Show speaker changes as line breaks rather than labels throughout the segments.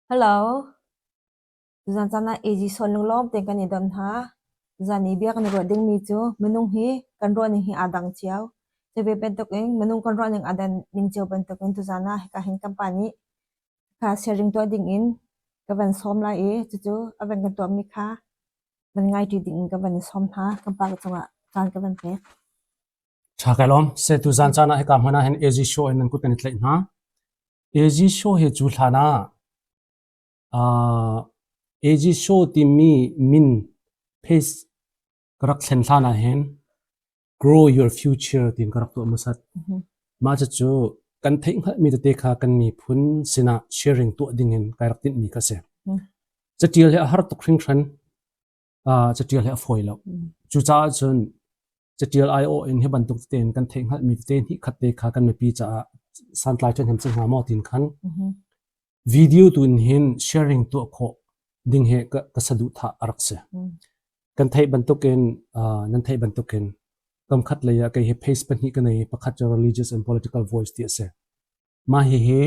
Hello. Tuzan caan ah AG Sawn lunglawm tein kan i don hna. Tuzan i bia kan i ruah dingmi cu minung hi kan ruahning hi aa dang cio. Cu ve bantukin minung kan ruahning aa dan ning cio bantukin tuzan ah hika hin kan pa nih kha sharing tuah dingin ka van sawm lai i cucu a van kan tuahmi kha van ngaiṭi dingin ka van i sawm hna. Kan pa cungah caan ka van pek.
Ṭha kai lawm. Se tuzan caan ah hika hmun ah hin AG show in nan kut kan i tlaih hna. AG show hi cu hlan ah AG show timi min page ka rak thlen hlan ah hin Grow Your Future tiin ka rak tuah hmasat. Mah cucu kan theih hngalhmi tete kha kan miphun sinah sharing tuah dingin kai rak tinhmi kha si. Catial hi a har tuk hringhran. Catial hi a fawi lo. Cucaah cun catial aiawh in hi bantuk tein kan theih hngalhmi tete hnih khat te kha kan mipi caah santlai ṭhahnem cang hnga maw tiin khan video tu in hin sharing tuah khawh ding hi ka, ka saduhthah a rak si. Kan theih bantukin nan theih bantukin kam khat lei ah kei hi page pahnih ka nei pakhat cu religious and political voice ti a si. Mah hihi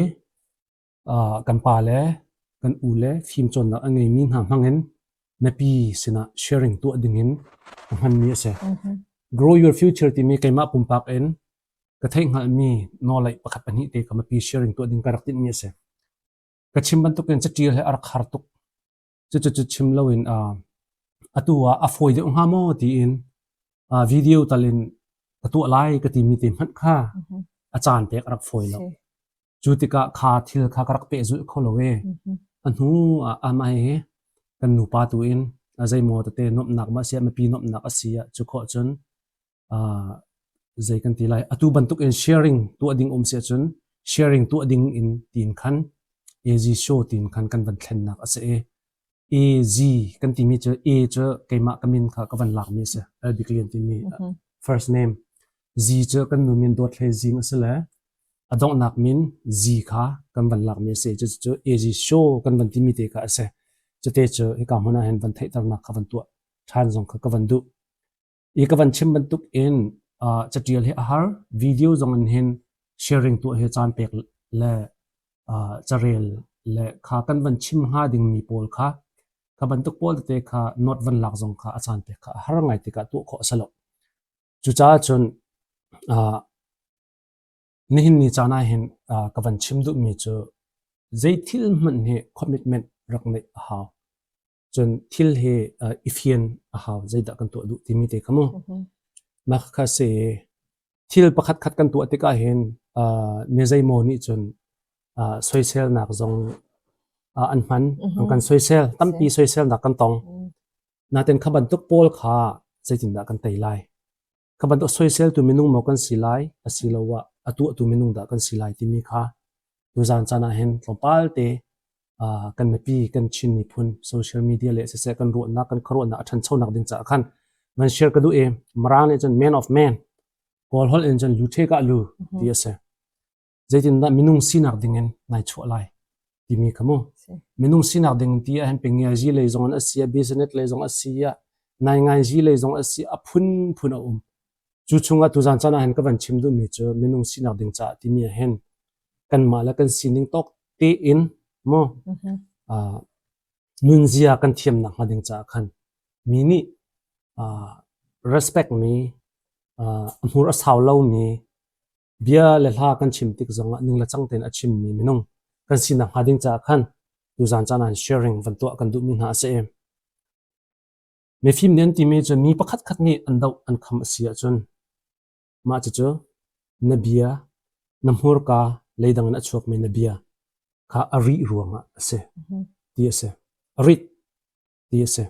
kan pa le kan u le fimcawnnak a ngeimi hna hmangin mipi sinah sharing tuah dingin a hmanmi a si. Grow Your Future timi keimah pumpak in ka theih hngalhmi nawlei pakhat pahnih te ka mipi sharing tuah ding ka rak tinhmi a si. Ka chim bantukin catial he a rak har tuk. Cucu chim loin atu ah a fawi deuh hnga maw tiin video tal in ka tuah lai ka timi te hmanh kha a caan pek a rak fawi lo. Cu tikah kha thil kha ka rak pehzulh kho lo i a hnu ah amah hi kan nupa tu in a zeimaw tete nuamhnak ma si ah mipi nuamhnak a si ah cu khawh cun zei kan ti lai atu bantuk in sharing tuah ding um si ahcun sharing tuah ding in tiin khan AZ show tiin khan kan van thlennak a si i AZ kan timi cu A cu keimah ka min kha ka van lakmi a si Albik Lian timi first name Z cu kan nu min Dawt Hlei Zing a si le a donghnak min Z kha kan van lakmi a si. Cucu AZ show kan van timi te kha a si. Cute cu hika hmun ah hin van theihternak kha van tuah ṭhan zong kha ka van duh. I ka van chim bantuk in uh, catial hi a har, video zong in hin sharing tuah hi caan pek le uh, carel le kha kan van chim hnga dingmi pawl kha kha bantuk pawl tete kha note van lak zong kha a caan pek kha a har ngai tikah tuah khawh a si lo. Cucaah cun uh, Nihin ni caan ahhin ka van chim duhmi cu zei thil hmanh hi commitment rak neih a hau. Cun thil hi i fian a hau zeidah kan tuah duh timi te kha mu. Mah kha si thil pakhat khat kan tuah tikah hin mi zeimaw nih cun soiselnak zong an hman, an kan soisel, tampi soiselnak kan tong. Nain kha bantuk pawl kha zeitindah kan tei lai? Kha bantuk soiseltu minung maw kan si lai asiloah a tuahtu minung dah kan si lai timi kha tuzaan caan ah hin tlawmpal te kan mipi kan Chin miphun social media le siseh kan ruahnak kan khuaruahnak a ṭhanchonak ding caah khan van share ka duh i Mirang nih cun man of man Kawl holh in cun lu ṭhe kah lu ti a si. Zeitindah minung sinak dingin nai chuah lai timi kha mu. Minung sinak ding ti ahhin pengiazi lei zong in a si ah business lei zong a si ah nainganzi lei zong a si a phunphun a um. Cu chungah tuzan caan ahhin ka van chim duhmi cu minung sinak ding caah timi ahhin kanmah le kan sining tawk tein mu nunzia kan thiamnak hnga ding caah khan mi nih respect mi a hmur a sau lomi Bia le hla kan chim tik zongah ning le cang tein a chimmi minung kan sinak hnga ding caah khan tuzaan caan ah sharing van tuah kan duhmi hna a si. Mifim nih an timi cu mi pakhatkhat nih an doh an kham a si ahcun mah cucu na bia na hmurka leidang in a chuakmi na bia kha a rih ruangah a si ti a si. A rit ti a si.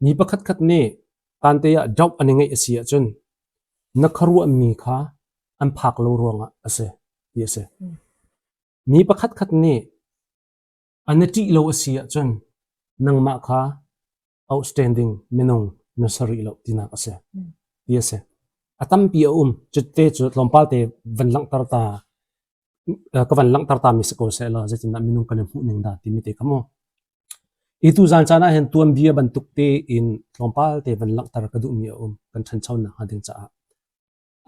Mi pakhatkhat nih tante ah doh an i ngeih a si ahcun na khuaruahmi kha an phak lo ruangah a si ti a si. Mi pakhatkhat nih an i ṭih lo a si ahcun nangmah kha outstanding minung na si rih lo tinak a si ti a si. A tampi a um. Cutte cu tlawmpal te van langhter ta ka van langhter ta mi si ko seh law zeitindah minung kan i hmuh ning dah timi te kha mu. Hi tuzaan caan ahhin tuanbia bantuk tein tlawmpal te van langhter ka duhmi a um kan ṭhanchonak hnga ding caah.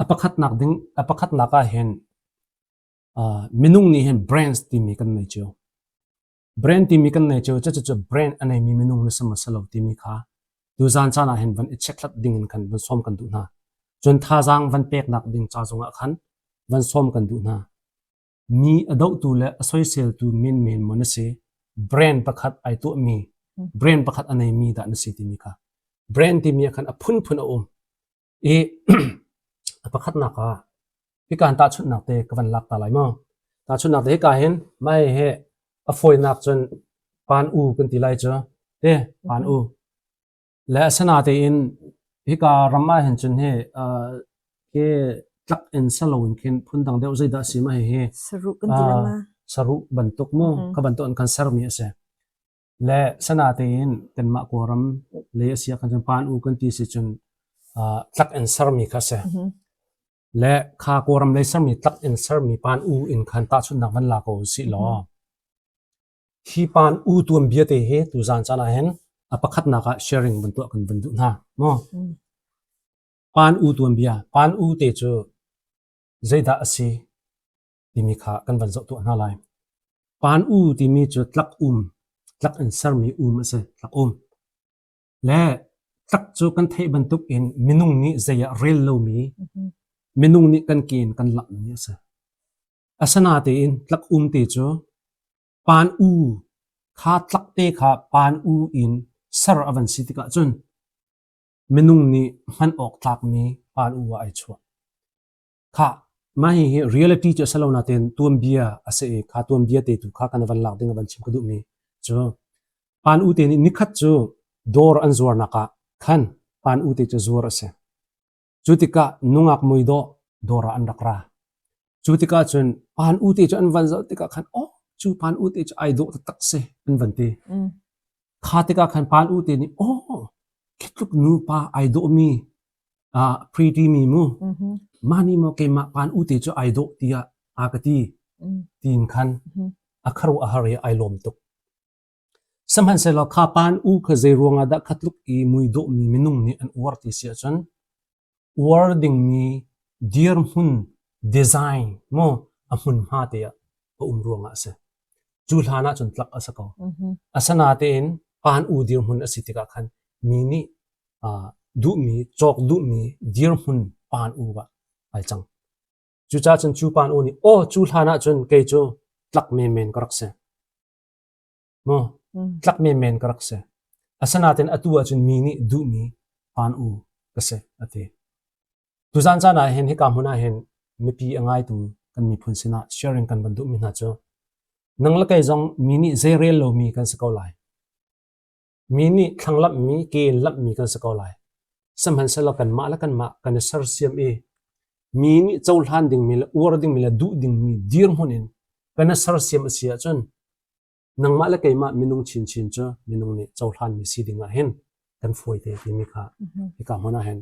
A pakhatnak ding a pakhatnak ahhin minung nih hin brains timi kan nei cio. Brand timi kan nei cu cucu brand a neimi minung na si maw si lo timi kha tuzaan caan ah hin van i check hlat ding in khan van sawm kan duh hna. Cun thazaang van peknak ding ca zongah khan van sawm kan duh hna. Mi a dohtu le a soiseltu menmen maw na si, brand pakhat ai tuahmi, brand pakhat a neimi dah na si timi kha. Brand timi ah khan a phunphun a um. I a pakhatnak ah hika hin tahchunhnak te ka van lak ta lai maw? Tahchunhnak te hika hin mai he a fawinak cun pan u kan ti lai cu te pan u le asana tein hika ram ah hin cun hi hi tlak in salo in khin phundang deuh zeidah si ma hi
Saruh kan ti la ma?
Saruh bantuk mu kha bantuk an kan sermi a si. Le sanatein kanmah Kawlram lei a si ah khan cun pan u kan ti si cun tlak in sermi kha a si. Le kha Kawlram lei sermi tlak in sermi pan u in khan tahchunhnak van la ko usih law hi pan u tuanbia te hi tuzaan caan ah hin a pakhatnak ah sharing van tuah kan van duh hna maw? Pan u tuanbia pan u te cu zeidah a si? timi kha kan van zoh tuah hna lai. Pan u timi cu tlak um, tlak in sermi um a si, tlak um. Le tlak cu kan theih bantuk in minung nih zei ah rel lomi, minung nih kan ke in kan lamhmi a si. Asinain tlak um te cu pan u kha tlak te kha pan u in ser a van si tikah cun minung nih hman awk tlakmi pan u ah ai chuah. Khah, mah hihi reality cu a si lo nain tuanbia a si i kha tuanbia te tu kha kan van lak ding a van chim ka duhmi cu pan u te nih nikhat cu dawr an zuarnak ah khan pan u te cu zuar a si. Cu tikah nungak muidawh dawr ah an rak ra. Cu tikah cun pan u te cu an van zoh tikah khan oh cu pan u te cu ai dawh taktak si an van ti. Kha tikah khan pan u te nih oh khi tluk nupa ai dawhmi pretty mi mu mah nih maw keimah pan u te cu ai dawh tiah a ka ti tiin khan a kharuah a har i ai lawm tuk. Sihmanhsehlaw kha pan u kha zei ruangah dah kha tluk i mui dawhmi minung nih an uar ti si ahcun uar dingmi dirhmun design maw a hmunhma te ah a um ruangah a si. Cu hlan ah cun tlak a si ko. Asinain pan u dirhmun a si tikah khan mi nih duhmi cawk duhmi dirhmun pan u ah ai cang. Cucaah cun cu pan u nih aw cu hlan ah cun kei cu tlak menmen ka rak si. Maw tlak menmen ka rak si. Asinain atu ah cun mi nih duhmi pan u ka si a ti. Tuzaan caan ah hin hika hmun ah hin mipi a ngaitu kan miphun sinah sharing kan van duhmi hna cu nang le kei zong mi nih zei rel lomi kan si ko lai. Mi nih thlanglamhmi, ke in lamhmi kan si ko lai. Sihmanhsehlaw kanmah le kanmah kan i sersiam i mi nih cohlan dingmi le uar dingmi le duh dingmi dirhmun in kan i sersiam a si ahcun nangmah le keimah minung chinchin cu minung nih cohlanmi si ding ah hin kan fawi te timi kha hika hmun ah hin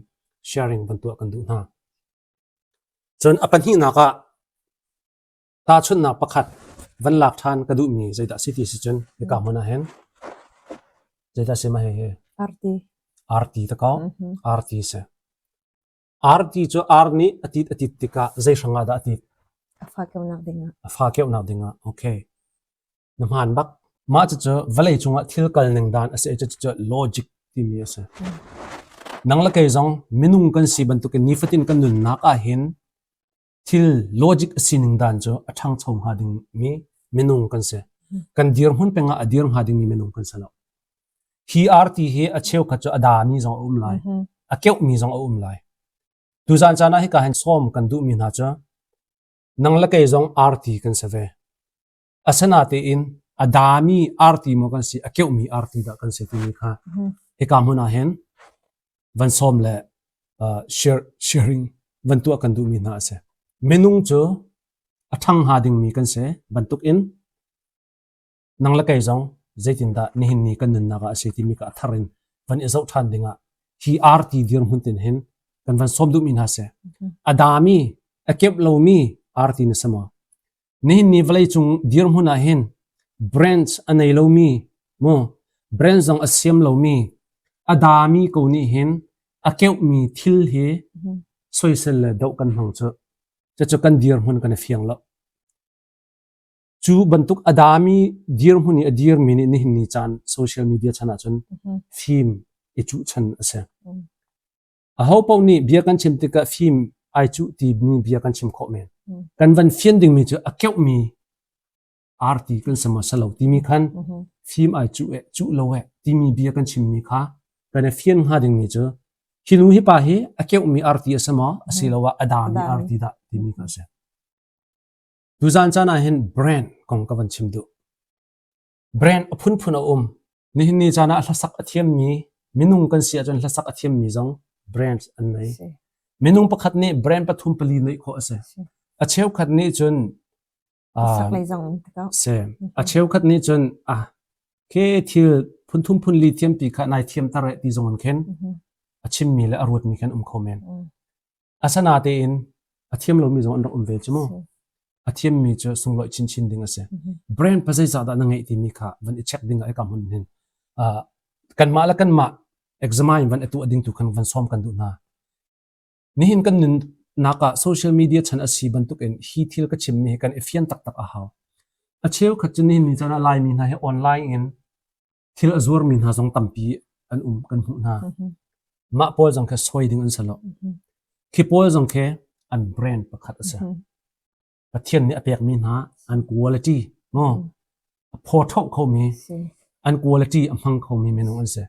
sharing van tuah kan duh hna. Cun a pahnihnak ah Tahchunhnak pakhat van lak ṭhan ka duhmi zeidah si ti si cun hika hmun ah hin zeidah si mah hihi?
Arti.
Arti ta ko. Arti si. Arti cu ar nih a tit a tit tikah zei hrang ah dah a tit?
A fa keunak dingah.
A fa keunak dingah. Okay. Na hmaan bak. Mah cucu vawlei cungah thil kal ning dan a si i cucu logic timi a si. Nang le kei zong minung kan si bantukin nifatin kan nunnak ah hin Thil logic a sining dan cu a ṭhangcho hnga dingmi minung kan si. Kan dirhmun peng ah a dir hnga dingmi minung kan si lo. Hi arti hi a cheukhat cu a dami zong a um lai, a keuhmi zong a um lai. Tuzaan caan ah hika hin sawm kan duhmi hna cu nang le kei zong arti kan si ve. Asinatein a dami arti maw kan si, a keuhmi arti dah kan si timi kha hika hmun ah hin van sawm le uh, share, sharing van tuah kan duhmi hna a si. Minung cu a ṭhang hnga dingmi kan si bantuk in nang le kei zong zeitindah nihin ni kan nunnak ah a si timi ka a thar in van i zoh ṭhan dingah hi arti dirhmun tin hin kan van sawm duhmi hna si. A dami, a kep lomi arti na si maw? Nihin ni vawleicung dirhmun ah hin branch a nei lomi mu branch zong a siam lomi a dami ko nih hin a keuhmi thil hi soisel le doh kan hmang cu cucu kan dirhmun kan i fiang lo. Cu bantuk a dami dirhmun i a dirmi nih nihin ni caan social media chan ahcun fim i cuh chan a si. Aho paoh nih bia kan chim tikah fim ai cuh timi bia kan chim khawh men. Kan van fian dingmi cu a keuhmi arti kan si maw si lo timi khan fim ai cuh eh cuh lo eh timi bia kan chimmi kha kan i fian hnga dingmi cu hi nu hi pa hi a keuhmi arti a si maw asiloah a dami arti dah timi kha a si. Tuzaan caan ah hin brand kong ka van chim duh. Brand a phunphun a um. Nihin ni caan ah hlasak a thiammi minung kan si ahcun hlasak a thiammi zong brands an nei. Minung pakhat nih brand pathum pali neih khawh a si. A cheukhat nih cun si. A cheukhat nih cun ah ke thil phunthum phunli thiampi kha nai thiam tar eh ti zong an khen. A chimmi le a ruatmi khan um kho men. Asinain a thiam lomi zong an rak um ve cu mu. A thiammi cu sunglawi chinchin ding a si. Brand pa zeizah dah na ngeih timi kha van i check ding ah hika hmun hin kanmah le kanmah examine van i tuah ding tu khan van sawm kan duh hna. Nihin kan nunnak ah social media chan a si bantuk in hi thil ka chimmi hi kan i fian taktak a hau. A cheukhat cu nihin ni caan ah Laimi hna hi online in thil a zuarmi hna zong tampi an um kan hmuh hna. Mah pawl zong khi soi ding an si lo. Khi pawl zong khi an brand pakhat a si. Pathian nih a pekmi hna an quality no a phawthoh khomi an quality a hmang khomi minung an si.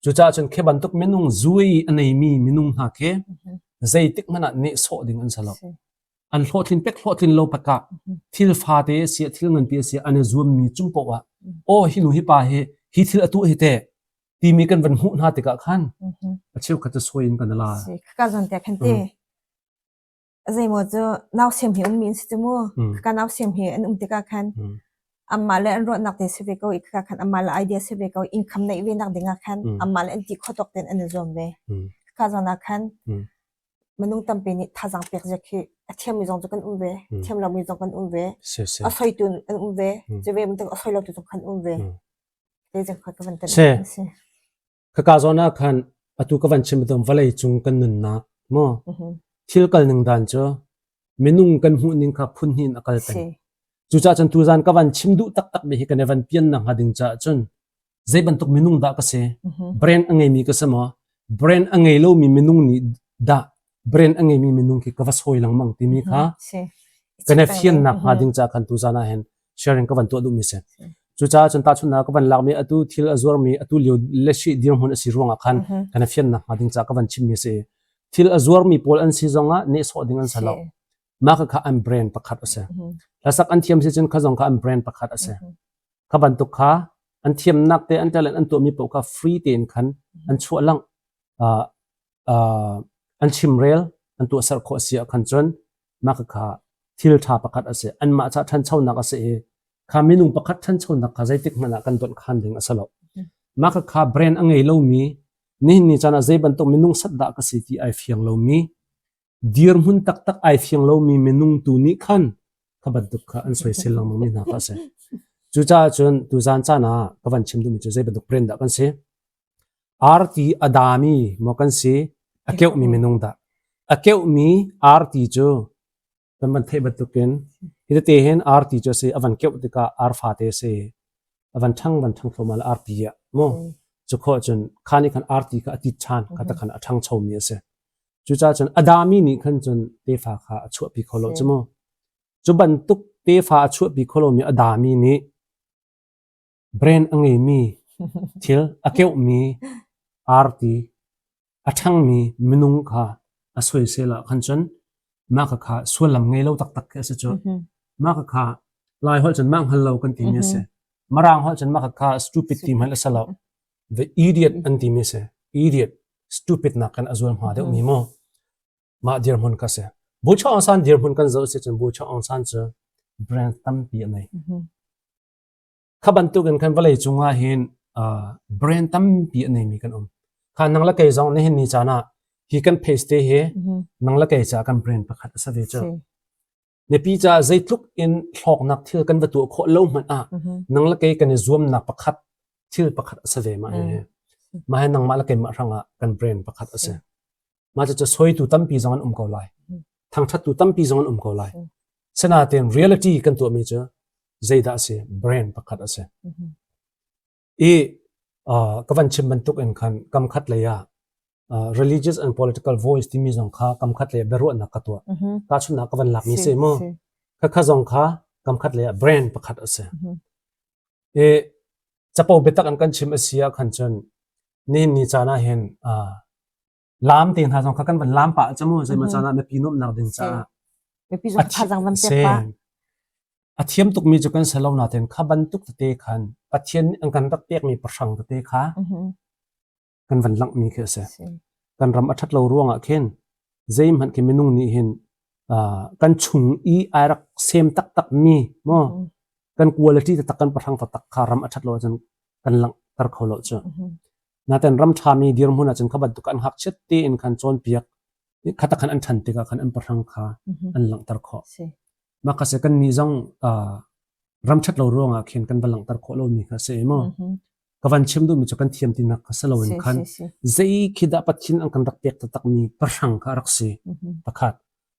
Cucaah cun khi bantuk minung zui a neimi minung hna khi zeitik hmanh ah nehsawh ding an si lo. An hlawhtlin pek hlawhtlin lo pakah thil fate a si thil nganpi a si an i zuammi cung paoh ah aw hi nu hi pa hi hi thil a tuah hi te timi kan van hmuh hna tikah khan a cheukhat cu sawi in kan la.
Ka zon te khan te zeimaw cu nausem hi ummi an si cu mu ka nausem hi an um tikah khan amah le an ruahnak te si ve ko i khaka khan amah le idea si ve ko income neih ve nak ding ah khan amah le an ti kho tawk ten an i zuam ve khaka zawn ah khan minung tampi nih thazaang pek zek hi a thiammi zong cu kan um ve thiam lomi zong kan um ve a soitu an um ve cu ve bantuk a soi lotu zong kan um ve te zeng kha ka van tan
si Khaka zawn ah khan atu ka van chim bantuk vawlei cung kan nunnak maw thil kal ning dan cu minung kan hmuh ning kha phun hnih in a kal peng. Cucaah cun tuzan ka van chim duh taktak mi hi kan i van pian nak hnga ding caah cun zei bantuk minung dah ka si? Brand a ngeimi ka si maw? Brand a ngei lomi minung nih dah brand a ngeimi minung khi ka va sawi lengmang timi kha kan i fiannak hnga ding caah khan tuzan ah hin sharing ka van tuah duhmi si. Cucaah cun tahchunhnak ka van lakmi atu thil a zuarmi atu lio leshi dirhmun a si ruangah khan kan i fiannak hnga ding caah ka van chimmi si. Thil a zuarmi pawl an si zongah nehsawh ding an si lo. Mah kha an brand pakhat a si. Hlasak an thiam si cun kha zong kha an brand pakhat a si. Kha bantuk kha an thiamnak te an talent an tuahmi paoh kha free tein khan an chuah langh an chimrel an tuahser khawh a si ah khan cun mah kha thil ṭha pakhat a si. Anmah ca ṭhanchonak a si i kha minung pakhat ṭhanchonak kha zeitik hmanh ah kan donh khan ding a si lo. Mah kha brand a ngei lomi nihin ni caan ah zei bantuk minung sat dah ka si ti ai fiang lomi dirhmun taktak ai fiang lomi minung tu nih khan kha bantuk kha an soisel lengmang mi hna kha a si. Cucaah cun tuzaan caan ah ka van chim duhmi cu zei bantuk brand dah kan si? Arti a dami maw kan si? A keuhmi minung dah? A keuhmi arti cu kan van theih bantukin hi tete hin arti cu a si a van keuh tikah arfa te a si. A van ṭhang van ṭhang thluahmah le arpi ah mu cu khawh cun kha nih khan arti kha a tit ṭhan kha ta khan a ṭhangchomi a si. Cucaah cun a dami nih khan cun tefa kha a chuahpi kho lo cu mu. Cu bantuk tefa a chuahpi kho lomi a dami nih Brand a ngeimi thil a keuhmi arti a ṭhangmi minung kha a soisel ah khan cun mah khakha sullam ngei lo taktak khi a si cu. Mah khakha Lai holh cun mah hngal lo kan timi a si. Mirang holh cun mah khakha stupid ti hmanh a si lo. The idiot an timi a si. Idiot, stupid nak kan a zual hma deuhmi mu. Mah dirhmun kha si. Bu Chaw Aung San dirhmun kan zoh si cun Bu Chaw Aung San cu brand tampi a nei. Kha bantukin khan vawlei cungah hin brand tampi a neimi kan um. Kha nang le kei zong nihin ni caan ah hi kan face te hi nang le kei caah kan brand pakhat a si ve cu. Mipi caah zeitluk in hlawknak thil kan va tuah khawh lo hmanh ah nang le kei kan i zuamnak pakhat thil pakhat a si ve mah hi. Mah hi nangmah le keimah hrangah kan brand pakhat a si. Mah cucu soitu tampi zong an um ko lai. Thangṭhattu tampi zong an um ko lai. Sinain reality kan tuahmi cu. Zeidah a si? Brand pakhat a si. I ka van chim bantuk in khan kam khat lei ah religious and political voice timi zong kha kam khat lei ah biaruahnak ka tuah. Tahchunhnak ka van lakmi si mu. Khakha zong kha kam khat lei ah brand pakhat a si. I capo biatak an kan chim a si ah khan cun nihin ni caan ah hin lam te hna zong kha kan van lam pah cu mu zeimaw caan ah mipi nuamhnak ding caah
mipi zong thazang van pek pah
a thiam tukmi cu kan si lo nain kha bantuk tete khan Pathian nih an kan rak pekmi pahrang tete kha kan van langhmi khi a si. Kan ram a ṭhat lo ruangah khin zeihmanh khi minung nih hin kan chung i ai rak sem taktakmi maw kan quality taktak kan pahrang taktak kha ram a ṭhat lo ahcun kan langhter kho lo cu. Nain ram ṭhami dirhmun ahcun kha bantuk an ngakchiat tein khan cawnpiak kha tak khan an ṭhan tikah khan an pahrang kha an langhter khawh. Mah kha si kannih zong ram ṭhat lo ruangah khin kan va langhter khawh lomi kha si maw? Ka van chim duhmi cu kan thiam tinak kha si loin khan zei khi dah Pathian an kan rak pek taktakmi pahrang kha a rak si. Pakhat.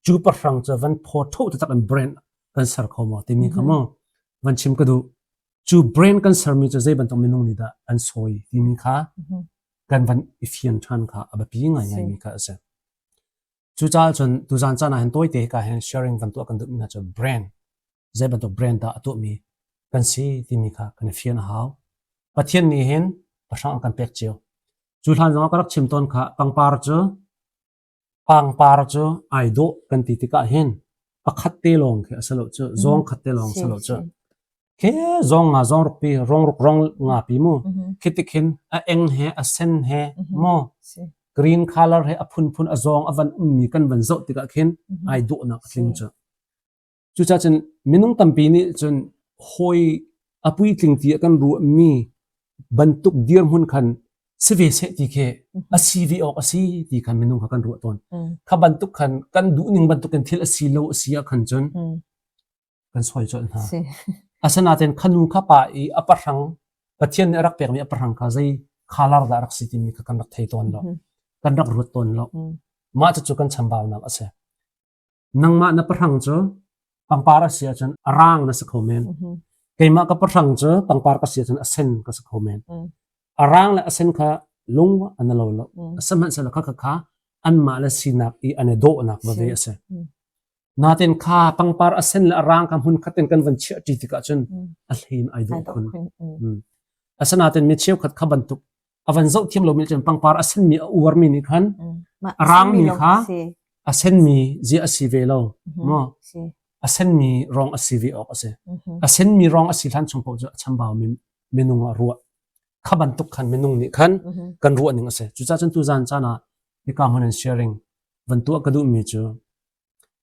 Cu pahrang cu van phaw tho taktak in brand kan ser kho maw timi kha maw van chim ka duh. Cu brand kan sermi cu zei bantuk minung nih dah an sawi timi kha kan van i fian ṭhan kha a biapi ngaingaimi kha a si. Cucaah cun tuzan caan ah hin tawite ka hin sharing van tuah kan duhmi hna cu brand zei bantuk brand dah a tuahmi kan si timi kha kan i fian a hau. Pathian nih hin pahrang a kan pek cio. Cu hlan zongah ka rak chim tawn kha pangpar cu pangpar cu ai dawh kan ti tikah hin pakhat te lawng khi a si lo cu zawng khat te lawng si lo cu Khi zawng nga zawng ruk pi rong ruk rong nga pi mu. Khi tik hin a eng he a sen he mu green color he a phunphun a zawng a van ummi kan van zoh tikah khin ai dawhnak a tling cu. Cucaah cun minung tampi nih cun hawi a puitling ti ah kan ruahmi bantuk dirhmun khan si ve seh ti khi a si ve awk a si ti khan minung kha kan ruah tawn. Kha bantuk khan kan duhning bantukin thil a si lo a si ah khan cun kan sawi colh hna. Asinain khanu kha pa i a pahrang Pathian nih a rak pekmi a pahrang kha zei khalar dah rak si timi kha kan rak thei tawn lo. Kan rak ruat tawn lo. Mah cucu kan chambaunak a si. Nangmah na pahrang cu pangpar a si ahcun a rang na si kho men. Keimah ka pahrang cu pangpar ka si ahcun a sen ka si kho men. A rang le a sen kha lung an lo lo. Sihmanhsehlaw kha kha kha anmah le sinak i an i dawhnak va ve a si. Natin kha pangpar a sen le a rang kha hmun khat in kan van chiah ṭi tikah cun a hlei in ai dawh khun. Asinain mi cheukhat kha bantuk a van zoh thiam lomi cun pangpar a senmi a uarmi nih khan a rangmi kha a senmi zia a si ve lo maw? A senmi rong a si ve awk a si. A senmi rong a si hlan chung paoh cu a chambaumi minung ah ruah. Kha bantuk khan minung nih khan kan ruah ning a si. Cucaah cun tuzan caan ah hika hmun in sharing van tuah ka duhmi cu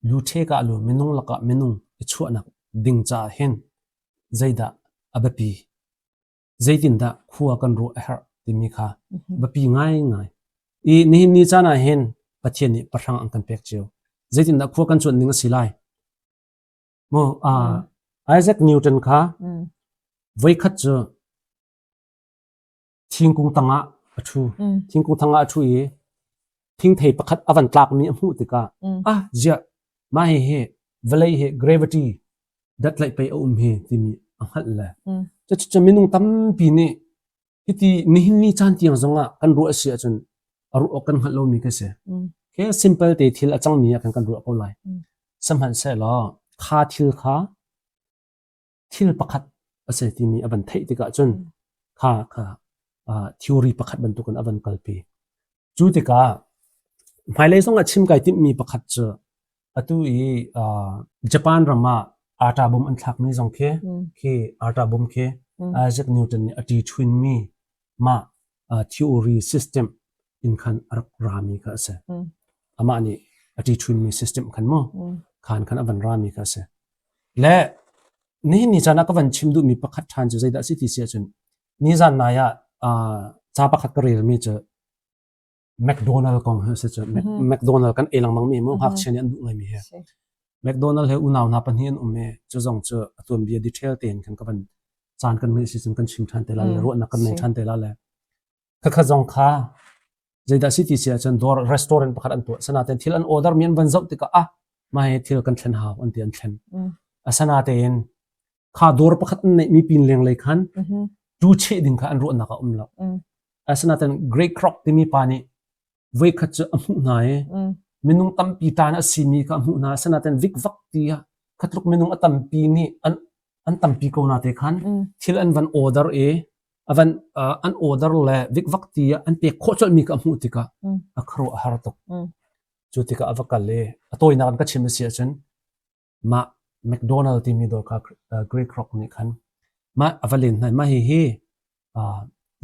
Luṭhek ah lu minung lakah minung i chuahnak ding caah hin zeidah a biapi? Zeitindah khua kan ruah a herh timi kha biapi ngaingai. I nihin ni caan ah hin Pathian nih pahrang an kan pek cio. Zeitindah khua kan cuanh ning a si lai? Mu uh, Isaac Newton kha voikhat cu Thingkung tangah a ṭhu. Thingkung tangah a ṭhu i thingthei pakhat a van tlakmi a hmuh tikah ah ziah mah hihi vawlei hi gravity datlaih pei a um hi timi a hngalh le cucu minung tampi nih hiti nihin ni caan tiang zongah kan ruah a si ahcun a ruah awk kan hngalh lomi ka si. Khi simple te thil a cangmi ah khan kan ruah ko lai. Sihmanhsehlaw kha thil kha thil pakhat a si timi a van theih tikah cun kha kha theory pakhat bantukin a van kalpi. Cu tikah hmailei zongah chim kai timhmi pakhat cu atu i Japan ram ah ata bom an thlakmi zong khi khi ata bom khi Isaac Newton nih a ṭi ṭhuinmi mah theory system in khan a rak rami kha a si. Amah nih a ṭi ṭhuinmi system khan mu khan khan a van rami kha a si. Le nihin ni caan ah ka van chim duhmi pakhat ṭhan cu zeidah a si ti si ahcun nizan nai ah ca pakhat ka relmi cu McDonald kong hi a si cu. McDonald kan ei lengmang mi mu ngakchia nih an duh ngaimi hi. McDonald he unau hna pahnih an um i cu zong cu a tuanbia detail tein khan ka van caan kan ngeih si cun kan chim ṭhan te lai le ruahnak kan nei ṭhan te lai le khakha zong kha zeidah si ti si ahcun dawr restaurant pakhat an tuah sanatein thil an order mi an van zoh tikah ah mah hi thil kan thlen hau an ti an thlen asanatein. Kha dawr pakhat an neihmi pin lenglei khan tu cheh ding kha an ruahnak a um lo. Asinain Grey Croc timi pa nih voikhat cu a hmuh hna i minung tampi tan a simi kha a hmuh hna. Asinain vikvak ti ah khatluk minung a tampi nih an an tampi ko na te khan thil an van order i a van an order le vikvak ti ah an pek khawh colhmi kha a hmuh tikah a khuaruah a har tuk. Cu tikah a va kal i a tawinak in ka chim a si ahcun mah McDonald timi dawr kha Greek Rock nih khan mah a va len hna mah hihi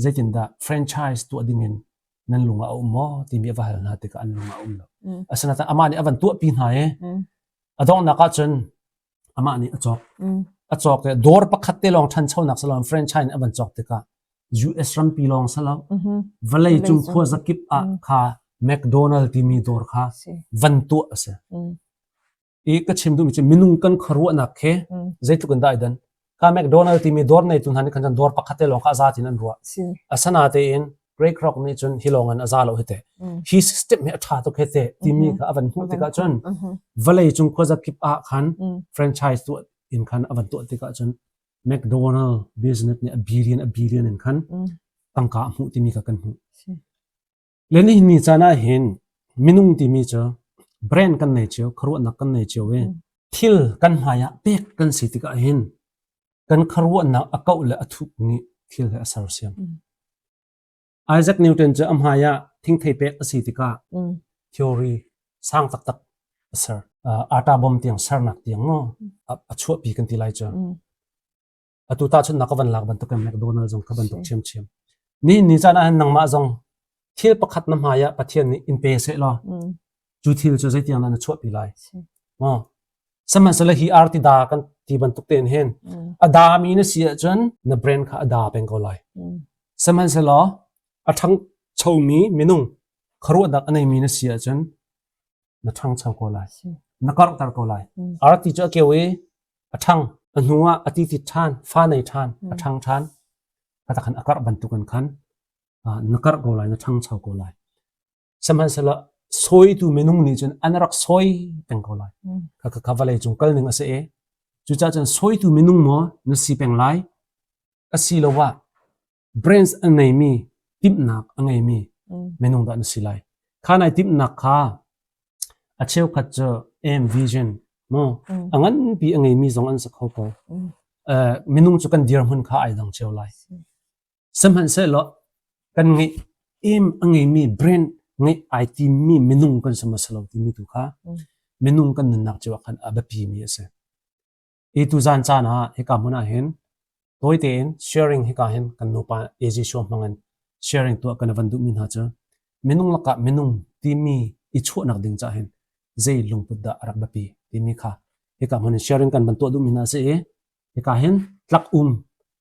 zeitindah franchise tuah ding in nan lung ah a um maw timi a va hal hna tikah an lung ah a um lo. Asinain amah nih a van tuahpi hna i a donghnak ahcun amah nih a cawk. A cawk i dawr pakhat te lawng ṭhanchonak si lo franchise a van cawk tikah US rampi lawng si lo vawlei cung khua zakip ah kha McDonald timi dawr kha van tuah a si. I ka chim duhmi cu minung kan khuaruahnak khi zeitluk in dah ai dan. Kha McDonald timi dawr neitu hna nih khan dawr pakhat te lawng kha a za tin an ruah. Asana tein Grey Croc nih cun hi lawng in a za lo hi teh. Hi system hi a ṭha tuk hi teh timi kha a van hmuh tikah cun vawlei cung khuazakip ah khan franchise tuah in khan a van tuah tikah cun McDonald business nih a billion a billion in khan tangka a hmuh timi kha kan hmuh. Le nihin ni caan ah hin minung timi cu brand kan nei cio, khuaruahnak kan nei cio i thil kan hmai ah pek kan si tikah hin kan khuaruahnak a kauh le a thuk nih thil he a sersiam. Isaac Newton cu a hmai ah thingthei pek a si tikah theory sang taktak a ser. Ata bom tiang sernak tiang maw a chuahpi kan ti lai cu. Atu tahchunhnak ka van lak bantukin McDonald zong kha bantuk ṭhiamṭhiam. Ni ni caan ah hin nangmah zong thil pakhat na hmai ah Pathian nih in pe seh law cu thil cu zeitiang dah na chuahpi lai. Maw? Sihmanhsehlaw hi arti da kan ti bantuk tein hin a dami na si ahcun na brand kha a da peng ko lai. Sihmanhsehlaw a ṭhangchomi minung khuaruahnak a neimi na si ahcun na ṭhangcho ko lai. Na karhter ko lai. Arti cu a keu i a ṭhang. A hnu ah a ti tit ṭhan, fa nei ṭhan, a ṭhang ṭhan. Kha khan a karh bantukin khan na karh ko lai, na ṭhangcho ko lai. Sihmanhsehlaw sawitu minung nih cun an rak sawi peng ko lai. Kha kha vawlei cung kal ning a si i cucaah cun sawitu minung maw na si peng lai asiloah brains a ngeimi timhnak a ngeimi minung dah na si lai. Kha nai timhnak kha a cheukhat cu aim vision mu a nganpi a ngeimi zong an si kho ko. Minung cu kan dirhmun kha ai dang cio lai. Sihmanhsehlaw kan ngeih aim a ngeimi brand ngeih ai timmi minung kan si maw si lo timi tu kha minung kan nunnak cio ah khan a biapimi a si. Hi tuzan caan ah hika hmun ah hin tawi tein sharing hika hin kan nupa AG show hmang in sharing tuah kan van duhmi hna cu minung lakah minung timi i chuahnak ding cah hin zei lungput dah a rak biapi timi kha hika hmun in sharing kan van tuah duhmi hna a si i Hika hin tlak um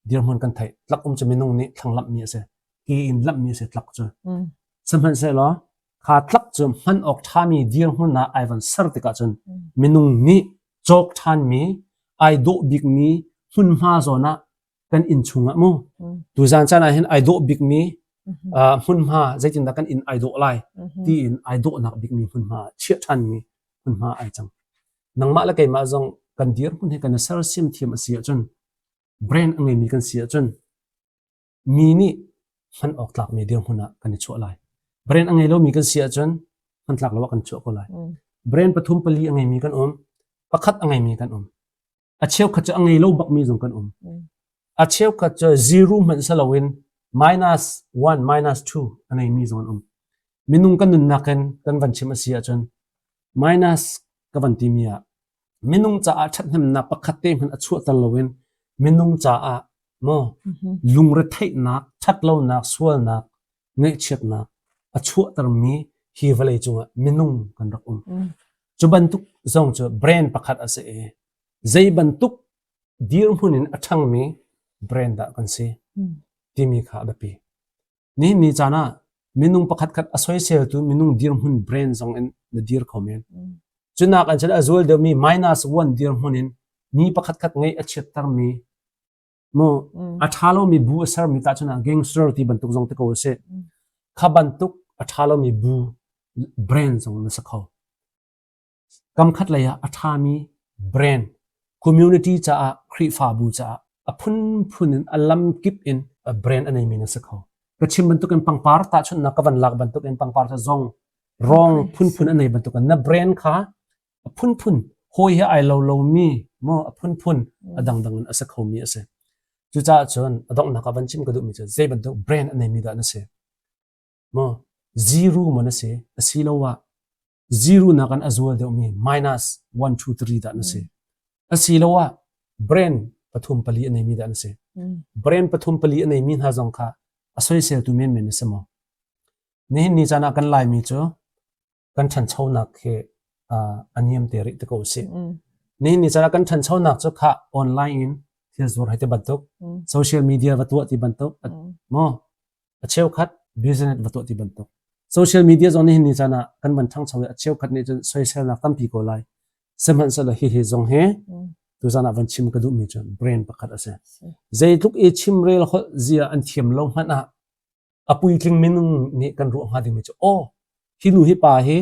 dirhmun kan theih. Tlak um cu minung nih thlanglamhmi a si. Ke in lamhmi a si tlak cu. Sihmanhsehlaw kha tlak cu hman awk ṭhami dirhmun ah ai van ser tikah cun minung nih cawk ṭhanmi ai dawh bikmi hmunhma zawn ah kan inn chungah mu tuzan caan ah hin ai dawh bikmi hmunhma zeitindah kan inn ai dawh lai tiin ai dawhnak bikmi hmunhma chiah ṭhanmi hmunhma ai cang. Nangmah le keimah zong kan dirhmun hi kan i sersiam thiam a si ahcun brand a ngeimi kan si ahcun mi nih hman awk tlakmi dirhmun ah kan i chuah lai. Brand a ngei lomi kan si ahcun hman tlak lo ah kan chuah ko lai. Brand pathum pali a ngeimi kan um, pakhat a ngeimi kan um. A cheukhat cu a ngei lo bakmi zong kan um. A cheukhat cu zero hmanh si loin minus one, minus two a ngeimi zong an um. Minung kan nunnak in kan van chim a si ahcun minus ka van timi ah minung caah ṭhathnemnak pakhat te hmanh a chuahter loin minung caah maw lungretheihnak, ṭhatlonak, sualnak, ngaihchiatnak a chuahtermi hi vawlei cungah minung kan rak um. Cu bantuk zong cu brand pakhat a si i zei bantuk dirhmun in a ṭhangmi brand dah kan si timi kha a biapi. Nihin ni caan ah minung pakhatkhat a soiseltu minung dirhmun brand zong in na dir kho men. Cunak an cun a zual deuhmi minus one dirhmun in mi pakhatkhat ngeih a chiattermi mu a ṭha lomi bu a sermi tahchun ah gangster ti bantuk zong te ko a si. Kha bantuk a ṭha lomi bu brand zong na si kho. Kamkhat lei ah a ṭhami brand community caah Khrihfabu caah a phunphun in a lamkip in brand a neimi na si kho. Ka chim bantukin pangpar tahchunhnak ka van lak bantukin pangpar cu zong rong phunphun a nei bantukin na brand kha a phunphun hawi he ai lo lomi maw a phunphun a dangdang in a si khomi a si. Cucaah cun a donghnak ah van chim ka duhmi cu zei bantuk brand a neimi dah na si? Maw zero maw na si? Asiloah zero nakin a zual deuhmi minus 1 2 3 dah na si? Asiloah brand pathum pali a neimi dah na si? Brand pathum pali a neimi hna zong kha a soiseltu menmen na si maw? Nihin ni caan ah kan Laimi cu kan ṭhanchonak hi a niam te rih te ko usih. Nihin ni caan ah kan ṭhanchonak cu kha online in thil zuar hei ti bantuk, social media va tuah ti bantuk, maw a cheukhat business va tuah ti bantuk. Social media zong nihin ni caan ah kan van ṭhangcho i a cheukhat nih cun soiselnak tampi ko lai. Sihmanhsehlaw hihi zong hi tuzan ah van chim ka duhmi cu brain pakhat a si. Zeitluk i chimrel holh zia an thiam lo hmanh ah a puitling minung nih kan ruah hnga dingmi cu aw hi nu hi pa hi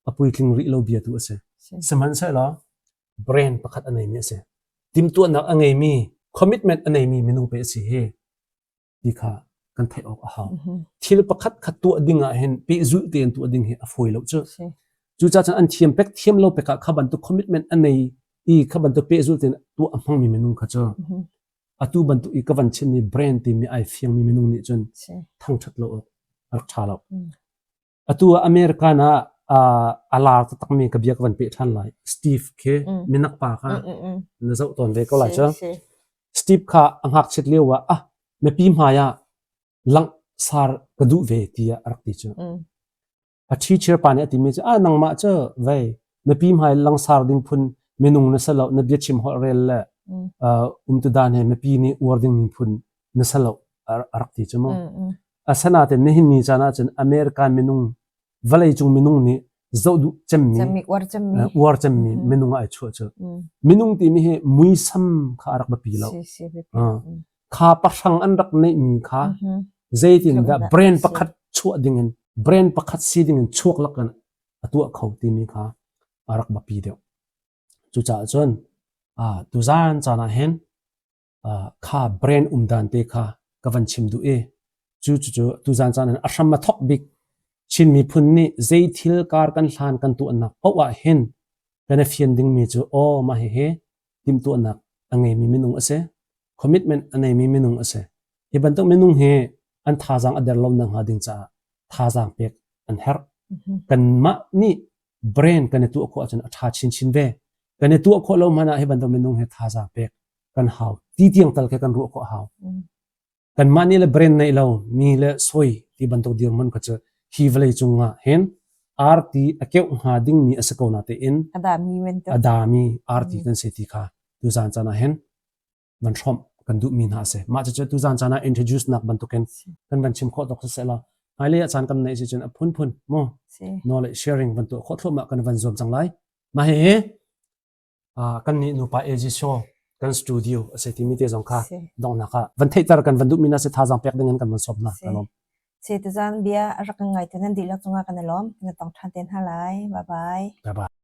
a puitling rih lo bia tu a si. Sihmanhsehlaw brain pakhat a neimi a si. Timhtuahnak a ngeimi, commitment a neimi minung pe a si hi ti kha kan theih awk a hau. Thil pakhat khat tuah ding ah hin pehzulh tein tuah ding hi a fawi lo cu. Cucaah cun an thiam pek thiam lo pek ah kha bantuk commitment a nei i kha bantuk pehzulh tein tuah a hmangmi minung kha cu atu bantuk i ka van chimmi brand timi ai fiangmi minung nih cun thangṭhat lo awk a rak ṭha lo. Atu ah American ah a lar taktakmi ka bia ka van peh ṭhan lai. Steve khi minak pa kha na zoh tawn ve ko lai cu. Steve kha a ngakchiat lio ah ah mipi hmai ah langhsar ka duh ve tiah a rak ti cu. A teacher pa nih a timi cu ah nangmah cu vei mipi hmai langsar ding phun minung na si lo na biachim holh rel le umtu dan he mipi nih uar ding miphun na si lo a rak ti cu mu. Asinain nihin ni caan ahcun American minung vawleicung minung nih zoh duh cemmi uar cemmi minung ah ai chuah cu. Minung timi hi muisam kha a rak biapi lo. Kha pahrang an rak neihmi kha zeitindah brand pakhat chuah dingin brand pakhat si dingin chuak lakin a tuah kho timi kha a rak biapi deuh. Cucaah cun tuzaan caan ah hin kha brand um dan te kha ka van chim duh i cu cu tuzaan caan in a hram a thok bik Chin miphun nih zei thil kar kan hlan kan tuahnak paoh ah hin kan i fian dingmi cu aw mah hihi timhtuahnak a ngeimi minung a si commitment a neimi minung a si hi bantuk minung hi an thazaang a der lo nak hnga ding caah thazaang pek an herh kanmah nih brain kan i tuah khawh ahcun a ṭha chinchin ve kan i tuah khawh lo hmanh ah hi bantuk minung hi thazaang pek kan hau ti tiang tal khi kan ruah khawh a hau kanmah nih le brain neih lo mi le soi ti bantuk dirhmun kha cu hi vawlei cung ah hin arti a keuh hnga dingmi a si ko na tein a dami arti kan si ti kha tuzan caan ah hin van hrawmh kan duhmi hna a si. Mah cucu tuzan caan ah introduce nak bantukin kan van chim khawh tawk siseh law hmailei ah caan kan neih si cun a phunphun mu knowledge sharing van tuah khawh thluahmah kan van zuam cang lai. Mah hihi kan nih nupa AG show kan studio a si timi te zong kha donghnak ah van theihter kan van duhmi na si thazaang pek ding in kan van sawm hna. Ka lawm.
Si tuzan bia a rak ngai tu nan dihlak cungah kan i lawm. Na tong ṭhan te hna lai. Bye bye.
Bye bye.